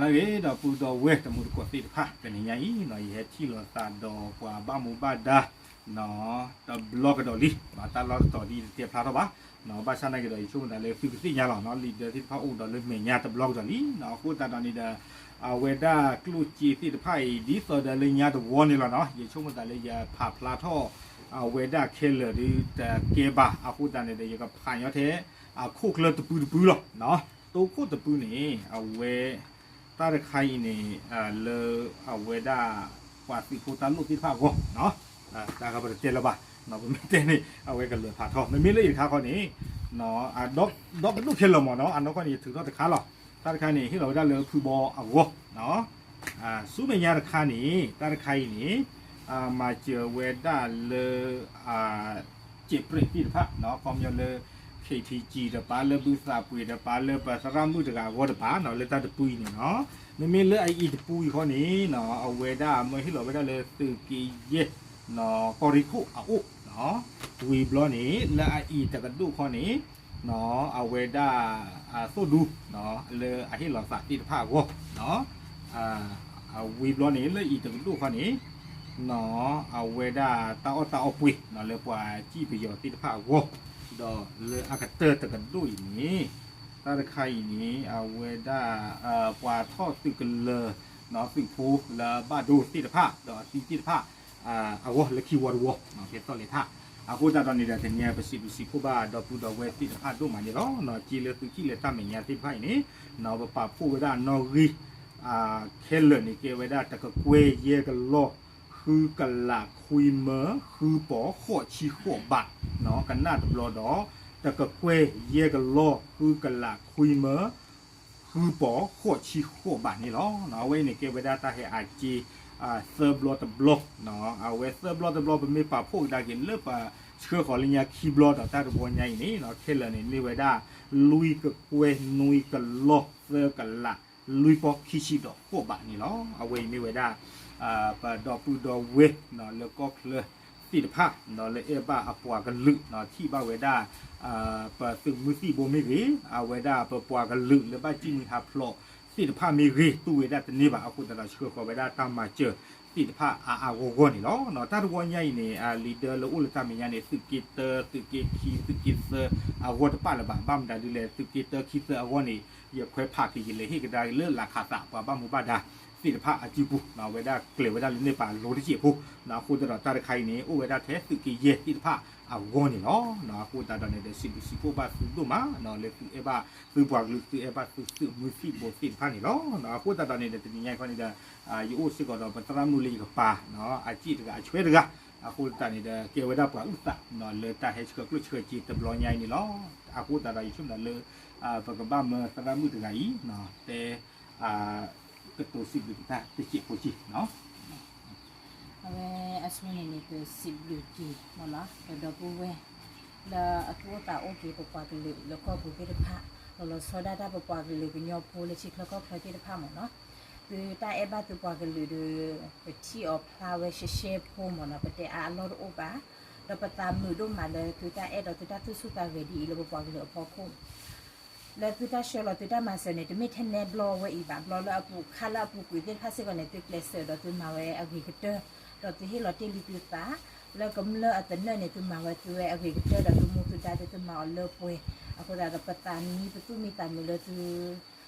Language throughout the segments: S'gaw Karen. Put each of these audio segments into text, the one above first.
လၢအဂ့ၤ ဒီပုၢ်ဒီဝဲၢ်တံၤသကိးသ့ၣ်တဖၣ် တနံၤညါအံၤ ယဟဲထံၣ်လိာ်သးဒီးပှၤဘၣ်မူဘၣ်ဒါ တဘျီကဒီးလံ, တၢ်လီၢ်တတီၤဒ်တတဲဖျါထီၣ်ဘၣ်, ဘၣ်ဆၣ်နာ်က့ဒီး ယဆိကမိၣ်သးလၢသုကသ့ၣ်ညါလီၤ, လံာ်ဒၢသ့ၣ်တဖၣ်အိၣ်ဒီးလၢမဲာ်ညါတဘျီကဒီးလံ, အဃိသတးဒီးန့ၣ်ဒီး အဝဲဒၣ်ကျိၣ်စ့သ့ၣ်တဖၣ်အံၤ ဒ်သိးဒီးလၢညါတဝီန့ၣ်လီၤနီၤ, ယဆိကမိၣ်သးလၢယဖးဖျါထီၣ် အဝဲဒၣ်ခဲလၢာ်ဒ်တကဲဘၣ်, အဃိသတးန့ၣ်ဒီး ယကဖးညီထဲ အခိၣ်ချၢတပုၢ်တပုၢ်လီၤ. တိခိၣ်တပုၢ်န့ၣ် အဝဲ တၢ်တခါအံၤန့ၣ် လၢအဝဲဒၣ် ပှၤသုးဖိတၢ်လိၣ်သ့ၣ်တဖၣ်အဂီၢ်, တၢ်ဂၤပတတဲလၢၤဘၣ်, ပမ့ၢ်တဲန့ၣ် အဝဲကလၢာ်ဖးထီ, မ့မ့ၢ်လၢအံၤတခါဃီန့ၣ် ဒီကဒိၣ်ခဲလၢာ်မ့ၢ်နီၤ, အနီၢ်ကီၢ်န့ၣ် ယထုးထီၣ်တခါလီၤ, တၢ်တခါန့ၣ် ဟ့ၣ်လီၤဝဲဒၣ်လၢဖုဘီအဂီၢ် ဆူမဲာ်ညါတခါန့ၣ် တၢ်တခါအံၤန့ၣ် မၤစၢၤဝဲဒၣ်လၢ စဲးပြဲးသ့ၣ်တဖၣ် ခီပညီလၢ ခ့ထံကံ တပၤ လၢဘုသးပှ့ၤတပၤ လၢပသရၣ်မုၣ်တဂၤအဂီၢ်တပၤနီၤ, လၢတၢ်တပူၤအံၤန့ၣ်နီၤ, မ့မ့ၢ်လၢအအံၤတပူၤအံၤဃီန့ၣ် အဝဲဒၣ်မၢဟ့ၣ်လီၤဝဲဒၣ်လၢသုးက့ယဲၢ် ကီၢ်ရ့ၣ်ခိၣ်အအိၣ် ဝံၤဘျီန့ၣ် လၢအအံၤတကဒိၣ်ဃီန့ၣ် အဝဲဒၣ် သိၣ်ဒူ လၢအဟ့ၣ်လီၤသးသ့ၣ်တဖၣ်အဂီၢ် ဝံၤဘျီန့ၣ် လၢအံၤတကဒိၣ်ဃီန့ၣ် အဝဲဒၣ်တၢ်အီၣ်တၢ်အီပှ့ၤ လၢပှၤစံၣ်ပယီၤသ့ၣ်တဖၣ်အဂီၢ်, ဒီးလၢအကတၢၢ်တကဒိၣ်အံၤန့ၣ် တၢ်တခါအံၤန့ၣ် အဝဲဒၣ် ပှၤထီၣ်သုးကလၢၤ သုးဖိလၢအဘၣ်ဒိသ့ၣ်တဖၣ် ဒီးအသံသ့ၣ်တဖၣ် အဂီၢ်လၢခံဝီတဝီ ဖဲသီၣ်လဲၤထၣ်, အဃိသတးဒီးန့ၣ်ဒီး တနံၤအံၤ ပစံးဘျုးစံးဖှိၣ်ဘၣ် ဒီပုၢ်ဒီဝဲၢ်သ့ၣ်တဖၣ်ဒိၣ်မးန့ၣ်လီၤ. က့လၢသုထံၣ်လၢတၢ်မဲာ်ညါသ့ၣ်တဖၣ်အံၤန့ၣ် ပပာ်ဖှိၣ်ဝဲဒၣ်အနီၣ်ဂံၢ် ခဲလၢာ်န့ၣ် ကဲဝဲဒၣ် တကကွဲၢ် ယဲၢ်ကလီၢ် ဃုကလး ခွံမၢ ဃုပီၤ ဃိးဆံဃိးဘး, ကနၣ်တဘျီဒီး တကကွဲၢ် ယဲၢ်ကလီၢ် ဃုကလး ခွံမၢ ဃုပီၤ ဃိးဆံဃိးဘးန့ၣ်လီၤ. အဝဲအံၤန့ၣ် ကဲဝဲဒၣ်တၢ်ဟဲအါက့ သၢဘျီတဘျီ, အဝဲသၢဘျီတဘျီ ပမ့ၢ်ပာ်ဖှိၣ်ကဒါက့ၤလၢပဆှၢဃီၤလၢညါခံဘျီဒီး တၢ်တဝီညါအံၤန့ၣ် ခဲလၢာ်န့ၣ် မ့ၢ်ဝဲဒၣ် လွံၢ်ကကွဲၢ် နွံကလီၢ် သၢကလး လွံၢ်ပီၤ ခံဆံဒီးဃိးဘးန့ၣ်လီၤ. အဝဲအံၤမ့ၢ်ဝဲဒၣ် ပဒီပုၢ်ဒီဝဲၢ် လၢကီၢ်ချၢသ့ၣ်တဖၣ် လၢအဲၣ်ဘၣ်အပှၤကလုာ် ထံၣ်ဘၣ်ဝဲဒၣ် ပသုးမုၢ်သံၣ်ဘိမ့ၢ်ဂ့ၤ, အဝဲဒၣ်ပပှၤကလုာ်လၢဘၣ်စံၣ်မှံဟးဖျိးသ့ၣ်တဖၣ်မ့ၢ်ဂ့ၤ တူၢ်ဝဲဒၣ်တန့ၢ်ဘၣ်. အဃိသတးဒီး ဆှၢဃီၤဝဲဒၣ်တၢ်မၤစၢၤသ့ၣ်တဖၣ်အါအါဂီၢ်ဂီၢ်န့ၣ်လီၤ. တၢ်တဝီညါအံၤန့ၣ် လံာ်ဒၢလၢအိၣ်လၢတၢ်မဲာ်ညါန့ၣ် သုးက့တၢ သုးက့ခံ သုးက့သၢအဂီၢ်တပာ်လၢၤဘၣ်. ဘၣ်မတၤဒ်လဲၣ် သုးက့တၢ ခံ သၢအဂီၢ်န့ၣ် ယခွဲးဖးက့ၤ ယလဲၤဟ့ၣ်ကဒါက့ၤလၢလၤခးသး ပှၤဘၣ်မူဘၣ်ဒါသ့ၣ်တဖၣ်အစုပူၤ, အဝဲဒၣ်ကျဲၤဝဲဒၣ်လၢန့ၢ်ပာ်လိၤတစဲးဖိ, အဃိသတးဒီး တၢ်တခါအံၤန့ၣ် အိၣ်ဝဲဒၣ်ထဲသုးက့ယဲၢ်သ့ၣ်တဖၣ်အဂီၢ်န့ၣ်လီၤ. အဃိသတးဒီးန့ၣ်ဒီး စံးဘျုးစံးဖှိၣ်ဘၣ်သုဒိၣ်မး လၢသုအဲၣ်ဘၣ်သုပှၤကလုာ် သုအဲၣ်ဘၣ်သုသုးမုၢ်သံၣ်ဘိသ့ၣ်တဖၣ်န့ၣ်လီၤ. အဃိသတးဒီးန့ၣ်ဒီး တနံၤညါအံၤခီန့ၣ်ဒီး ယအိၣ်စ့ၢ်ကီးဒီးပသရၣ်မုၣ်လၢယကပၤ အစ့ၣ်တဂၤအဆွဲတဂၤ, အဃိသတးန့ၣ်ဒီး ကဲဝဲဒၣ်ပှၤအုၣ်သး လၢတၢ်ဟဲဆှၢကျိၣ်ဆှၢစ့တဘျီညါအံၤန့ၣ်လီၤ. အဃိသတးဒီး ယဆိကမိၣ်လၢ ပကဘၣ်မၢသရၣ်မုၣ်တဂၤအံၤ တဲ ကတိၤစံးဘျုးက့ၤတၢ်တစဲးဖိစ့ၢ် အဝဲအဆိန့ၣ်န့ၣ် ပစံးဘျုးက့ၤမ့ၢ်နီၤ ပဒီပုၢ်ဝဲၢ် လၢအသူၣ်အိၣ်သးအိၣ်က့ၤပပှၤကလုာ်လၢကီၢ်ပူၤသ့ၣ်တဖၣ်, လီၤလီၤဆီဒၣ်တၢ်ပပှၤကလုာ်ကညီဖိလၢထံချၢကီၢ်ချၢသ့ၣ်တဖၣ်မ့ၢ်နီၤ, သုတၢ်အဲၣ်ဘၣ်သုပှၤကလုာ်ဒီး ပထံၣ်အီၤဖျါဝဲရှဲရှဲဖိမ့ၢ်နီၤ, ပတဲအါအလီၢ်တအိၣ်ဘၣ်, ဒီးပသးမုာ်ဒိၣ်မးလၢသုတၢ်အဲၣ်ဒိးသုတၢ်သူၣ်ဆူၣ်သးဂဲၤဒ်အံၤလၢပပှၤကလုာ်အဖီခိၣ် လၢသုတၢ်ဆှၢလီၤသုတၢ်မၤစၢၤန့ၣ် တမ့ၢ်ထဲနဲဘျီဝဲအံၤဘၣ်, ဘျီလၢအပူၤခါလၢအပူၤကွံာ်သ့ၣ်တဖၣ်စ့ၢ်ကီးန့ၣ် သုကျဲးစၢးဒီးသုမၤဝဲအဂ့ၤကတၢၢ်, ဒီးသုဟ့ၣ်လီၤတ့ၢ်လံသုသး, လၢကမျၢၢ်အသနၢၣ်န့ၣ် သုမၤဝဲသုဝဲအဂ့ၤကတၢၢ် ဒီးသုမူသုဒါသုသုမၤအီၤလၢပှဲၤ, အဃိသတးဒီးပသးမံပသူၣ်မံသးမုာ်လၢသု တၢ်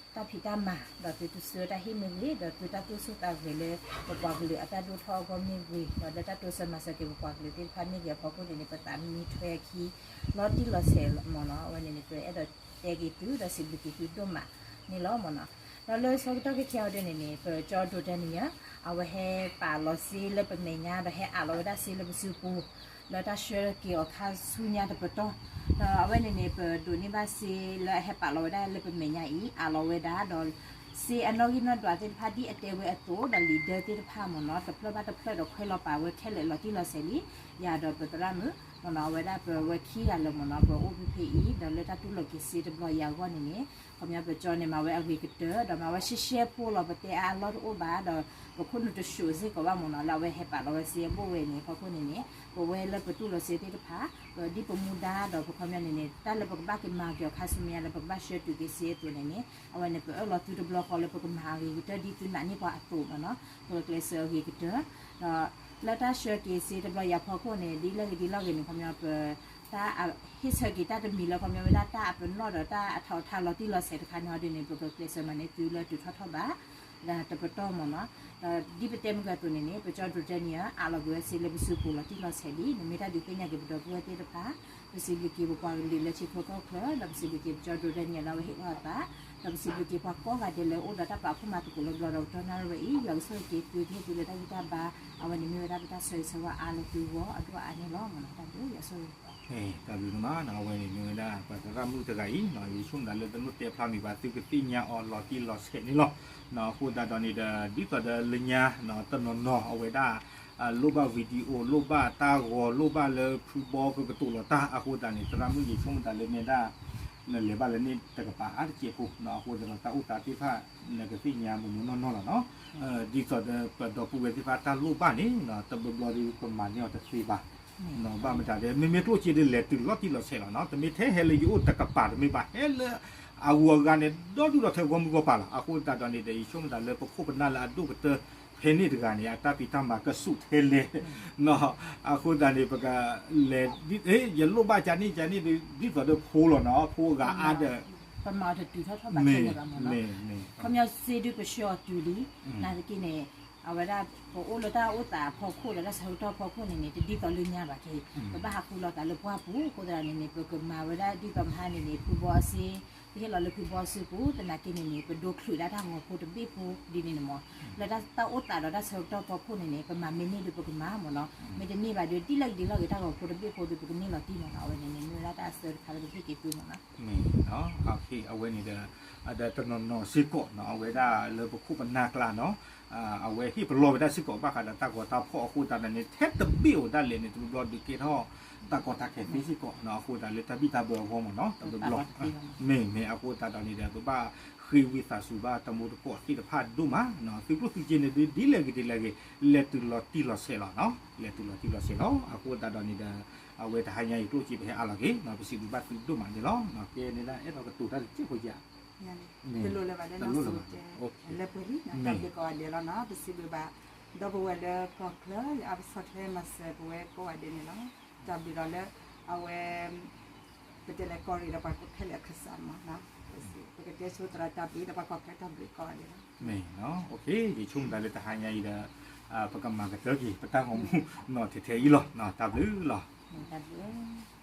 ဖံးတၢ်မၤ ဒီးသုတၢ်ဆှၢတၢ်ဟ့ၣ်မ့ၢ်ဂ့ၤ, ဒီးသုတၢ်သူၣ်ဆူၣ်သးဂဲၤလၢပပှၤကလုာ်အတၢ်ဒိၣ်ထီၣ်အဂီၢ်မ့ၢ်ဂ့ၤ, ဒီးလၢတၢ်တိစၢၤမၤစၢၤက့ၤပပှၤကလုာ်သ့ၣ်တဖၣ်မ့ၢ်ဂ့ၤအဖီခိၣ်န့ၣ်န့ၣ် ပသးမံထွဲအခံ လီၤတံၢ်လီၤဆဲးမ့ၢ်နီၤ, အဝဲန့ၣ်န့ၣ် ပအဲၣ်ဒိးတဲက့ၤသု ဒီးစံးဘျုးက့ၤသုဒိၣ်မးန့ၣ်လီၤမ့ၢ်နီၤ. ဒီးလၢဆၢကတီၢ်ခဲအံၤအံၤဒ်န့ၣ်န့ၣ် ပကၠီဒိးတဲန့ၣ်ယါ, အဝဲဟဲပာ်လီၤစ့လၢပမဲာ်ညါ ဒီးဟဲအးလီၤဝဲဒၣ်စ့လၢပစုပူၤ လၢတၢ်ဆှၢက့ၤအီၤခါဆူညါတပတီၢ်, ဒီးအဝဲန့ၣ်န့ၣ် ပဒိးန့ၢ်ဘၣ်စ့လၢအဟဲပာ်လီၤဝဲဒၣ်လၢပမဲာ်ညါအံၤ အးလီၤဝဲဒၣ်ဒီး စ့အနီၣ်ဂံၢ်နီၣ်ဒွးသ့ၣ်တဖၣ်ဒ်အတဲဝဲအသိး ဒီးလံာ်ဒၢသ့ၣ်တဖၣ်မ့ၢ်နီၤ တဖျၢၣ်ဘၣ်တဖျၢၣ်ဒီးခွဲးလီၤပာ်ဝဲခဲလၢာ်လီၤတံၢ်လီၤဆဲးလံ, ယၤဒီးပသရၣ်မုၣ် မ့ၢ်နီၤ အဝဲဒၣ်ပဝဲခံဂၤလၢမ့ၢ်နီၤ ပအိၣ်ဖဲဖဲအံၤ ဒီးလၢတၢ်တူၢ်လိာ်က့ၤစ့တဘျီယၤအဂီၢ်န့ၣ်န့ၣ် ခီပညီပကၠီန့ၣ် မၤဝဲအဂ့ၤကတၢၢ် ဒီးမၤဝဲရှဲရှဲဖိလီၤ ပတဲအါအလီၢ်တအိၣ်ဘၣ် ဒီးပခိၣ်နူာ်တဆူးစ့ၢ်ကီးဘၣ်မ့ၢ်နီၤ လၢအဝဲဟဲပာ်လီၤဝဲစ့အဘိၣ်ဝဲန့ၣ် အဖီခိၣ်န့ၣ်န့ၣ် ပဝဲလၢပတူၢ်လိာ်စ့သ့ၣ်တဖၣ် ပဒ်ပမူဒါဒီးပခီပညီန့ၣ်န့ၣ် တၢ်လၢပကဘၣ်က့ၤမၤက့ၤအီၤခါဆူမဲာ်ညါလၢ ပကဘၣ်ဆှၢတုၤက့ၤစ့အသိးန့ၣ်န့ၣ် အဝဲန့ၣ် ပအၢၣ်လီၤသုတဘျီဃီလၢပကမၤအဂ့ၤကတၢၢ် ဒ်သုနာ်န့ၢ်ပှၤအသိးမ့ၢ်နီၤ ပကျဲးစၢးအဂ့ၤကတၢၢ် ဒီးလၢတၢ်ဆှၢက့ၤစ့တဘျီယၤအဖီခိၣ်န့ၣ် ဒ်လဲၣ်ဂ့ၤဒ်လဲၣ်ဂ့ၤန့ၣ် ခီပညီပ တၢ်ဟ့ၣ်ဆၢက့ၤတၢ်တမံၤလၢခီပညီဝဲဒၣ်တၢ်အပနီၣ်ဒီးတၢ်အထီးအထါလီၤတံၢ်လီၤဆဲးတခါန့ၣ်ဟီဒ်န့ၣ် ပကကျဲးစၢးမၤန့ၢ်သုလၢတုၤထီၣ်ထီၣ်ဘး ဒီးတပတီၢ်မ့ၢ်နီၤ ဒီးဒ်ပတဲမုၢ်ကၢအသိးန့ၣ်န့ၣ် ပကၠီဒိးတဲနံၤအါလီၤကွံာ်ဝဲစ့လၢပစုပူၤလီၤတံၢ်လီၤဆဲးလံ နမ့ၢ်တၢ်ဒုးသ့ၣ်ညါက့ၤပဒီပုၢ်ဝဲၢ်သ့ၣ်တဖၣ် ပစံးဘျုးက့ၤပပှၤကလုာ်လၢထံချၢကီၢ်ချၢ ဒီးပစံးဘျုးက့ၤပကၠီဒိးတဲနံၤလၢအဝဲဟ့ၣ်လီၤအသး ဒီးပစံးဘျုးက့ၤပှၤကိးဂၤဒဲးလၢအိၣ်ဒီးတၢ်ပာ်ဖှိၣ်မၤသကိးလၢဘျီဒီးပတီၢ်နၣ်ရံၣ်ဝဲအံၤ ယွၤကဆိၣ်ဂ့ၤက့ၤသုကဟ့ၣ်သုလၢတၢ်ဂံၢ်တၢ်ဘါ အဝဲန့ၣ်မ့ၢ်ဝဲဒၣ်ပတၢ်ဆၢဂ့ၤဆၢဝါအါလၢသုဂီၢ်အဒိၣ်အါန့ၣ်လီၤမ့ၢ်နီၤ တၢ်ဘျုး တၢ်ဘျုးမးနီၤ အဝဲန့ၣ်မ့ၢ်ဝဲဒၣ်ပသရၣ်မုၣ်တဂၤအံၤနီၤ ယဆိကမိၣ်သးလၢတလိၣ်တဲဖျါမံၤဘၣ် သုကသ့ၣ်ညါအီၤလီၤတံၢ်လီၤဆဲးန့ၣ်လီၤ. အဃိသတးဒီးန့ၣ်ဒီး ဒ်သိးဒီးလၢညါ တနီၤနီၤအဝဲဒၣ် လိၣ်ဘၣ် video လိၣ်ဘၣ်တၢ်ဂီၤ လိၣ်ဘၣ်လၢဖုဘီကကတိၤလီၤတၢ် အဃိသတးန့ၣ် သရၣ်မုၣ်ယဆိကမိၣ်သးလၢမ့ၢ်ဒၣ် နလဲၤဘၣ်လၢန့ၣ်တကပၤအါတစဲးဖိ အဃိသတးဒီးတၢ်အိၣ်သးသ့ၣ်တဖၣ် နကသ့ၣ်ညါမိၢ်မိၢ်နီၢ်နီၢ်လီၤနီၤ. ဒ်သိးဒီးပဒီပုၢ်ဝဲၢ်သ့ၣ်တဖၣ်တၢ်လိၣ်ဘၣ်န့ၣ် တဘျီဘျီဒီးပမၤန့ၢ်အီၤတသ့ဘၣ် ဘၣ်မတၤဒီး မ့မ့ၢ်ကျိၣ်စ့ဒီးလဲၤတုၤလီၤတံၢ်လီၤဆဲးလီၤနီၤ တမ့ၢ်ထဲဟဲလၢယအိၣ်တကပၤတမ့ၢ်ဘၣ် ဟဲလၢအဂုၤအဂၤန့ၣ် ဒီဒူၣ်ဒီထၢဂီၢ်မုၢ်ဂီၢ်ပၤလီၤ. အဃိသတးဒီးန့ၣ်ဒီး ယဆိကမိၣ်သးလၢပခိၣ်ပနၢ်လၢအဒိၣ်ကတၢၢ်ဖဲန့ၣ်တဂၤန့ၣ် အတၢ်ဖံးတၢ်မၤကဆူၣ်ထဲလဲၣ် အဃိသတးန့ၣ် ပကလဲၤ ယလိၣ်ဘၣ်ကန့ၣ်ကန့ၣ် ဒ်သိးဒီးဖိလီၤနီၤ ဖိအဂၤအါဒီး ပမၤအီၤတတုၤထီၣ်ထီၣ်ဘးခဲလၢာ်ဘၣ်မ့ၢ်နီၤ ခီပညီစ့ဒုးပဆှၢအီၤတုၤလံ နာ်သက့န့ၣ် အဝဲဒၣ် ပအိၣ်လၢတၢ်အိၣ်သးအဖီခိၣ်ဒီးတၢ်ဆၢကတီၢ်အဖီခိၣ်န့ၣ်န့ၣ် တဒ်သိးလၢညါဘၣ်က့ ပဘၣ်ဟးဃုလိာ်သးလၢပှၢ်ပူၤ အဃိသတးန့ၣ်န့ၣ် ပကမၤဝဲဒၣ်ဒ်သိးမဟါန့ၣ်န့ၣ် ဖုဘီအစ့ ပဟ့ၣ်လီၤလၢဖုဘီအစုပူၤ သနာ်က့န့ၣ်န့ၣ် ပဒိချုးဒၣ်တၢ်ဂီၤဖိတဘ့ၣ်ဖိဒ်န့ၣ်န့ၣ်မ့ၢ် လၢတၢ်အိၣ်သးဒီးတၢ်ဆၢကတီၢ်အဖီခိၣ်န့ၣ်န့ၣ် ပမၤမ့ၢ်န့ၢ်ဒီးပကမၤမ့ၢ်နီၤ မ့ၢ်တန့ၢ်ဘၣ်ဒီး ဒ်လဲၣ်ဂ့ၤဒ်လဲၣ်ဂ့ၤတၢ်ဂီၤဖိတဘ့ၣ်ဖိဒီး ပကန့ၢ်လီၤတံၢ်မ့ၢ်နီၤ အဝဲန့ၣ်န့ၣ် မ့ၢ်ဝဲဒၣ်တၢ်အဆၢတခါလၢပဟ့ၣ်က့ၤသုမ့ၢ်နီၤ မ့ၢ်နီၤ အဝဲန့ၣ်ဒီး ဒီးတနီၤနီၤစ့ၢ်ကီးနီၤ အဝဲဒၣ်လၢပခိၣ်ပနၢ်ကျါနီၤ အဝဲဟ့ၣ်ပလီၢ်ဝဲဒၣ်စ့ၢ်ကီးဘၣ်ဃးဒီးတၢ်ဂီၤတၢ်ဖီၣ်အဃိသတးဒီးန့ၣ် ထဲတဘ့ၣ်အိၣ်ဒၣ်လဲာ်န့ၣ် တဘျီဘျီဒုးကဲထီၣ်တၢ်ကီတၢ်ခဲသ့စ့ၢ်ကီးနီၤ အဃိသတးလၢတၢ်ဘံၣ်တၢ်ဘၢအဂီၢ်မ့ၢ်နီၤ တဘျီဘျီ မ့ၢ်မ့ၢ်အဃိသတးဒီးန့ၣ်ဒီး ပဘၣ်ဃ့ဝံသးစူၤဘၣ်တမူတကိးသ့ၣ်တဖၣ်ဒိၣ်မးနီၤ သုကျိၣ်သုစ့န့ၣ်ဒုး ဒ်လဲၣ်ဂ့ၤဒ်လဲၣ်ဂ့ၤ လဲၤတုၤလီၤတံၢ်လီၤဆဲးလီၤနီၤ လဲၤတုၤလီၤတံၢ်လီၤဆဲးလီၤ အဃိသတးဒီးန့ၣ်ဒီး အဝဲတဟါညါအံၤကျိၣ်စ့ပဟဲအါလီၤက့ၤနီၤ ပစံးဘျုးဘၣ်သုဒိၣ်မးန့ၣ်လီၤ ကဲန့ၣ်ဒၣ်အဲၣ်ဒိးကတိၤတၢ်တစဲးဖိယါ တလိၣ်လၢၤဘၣ်ဒီး တလိၣ်လၢၤဘၣ် တၢ်ဘျုးကိးဂၤဒဲးလီၤနီၤ ပစံးဘျုးဘၣ် ဒီပုၢ်ဝဲၢ်လၢကီၢ်ချၢလၢအပဆီၣ်ထွဲမၤစၢၤပဝဲကိးဂၤဒဲးန့ၣ်လီၤ တၢ်ဘျုးဒီးလၢ အဝဲ ပတဲလဲၤကီၢ်ရ့ၣ်ဒီးပှၤကိးခဲလၢာ်အခၢၣ်စးမးနီၤ ပကတဲဆိသရၣ်တၢ်ဘျုးဒီးပှၤကိးခဲတၢ်ဘျုးကိးဂၤဒဲးလီၤ မ့ၢ်နီၤ ယဆိကမိၣ်သးလၢတဟါညါအံၤဒီး ပကမၤကတၢၢ်က့ၤ ပတၢ်ဂီၤမူနီၤ ထဲထဲအံၤလီၤ တၢ်ဘျုးလီၤ တၢ်ဘျုး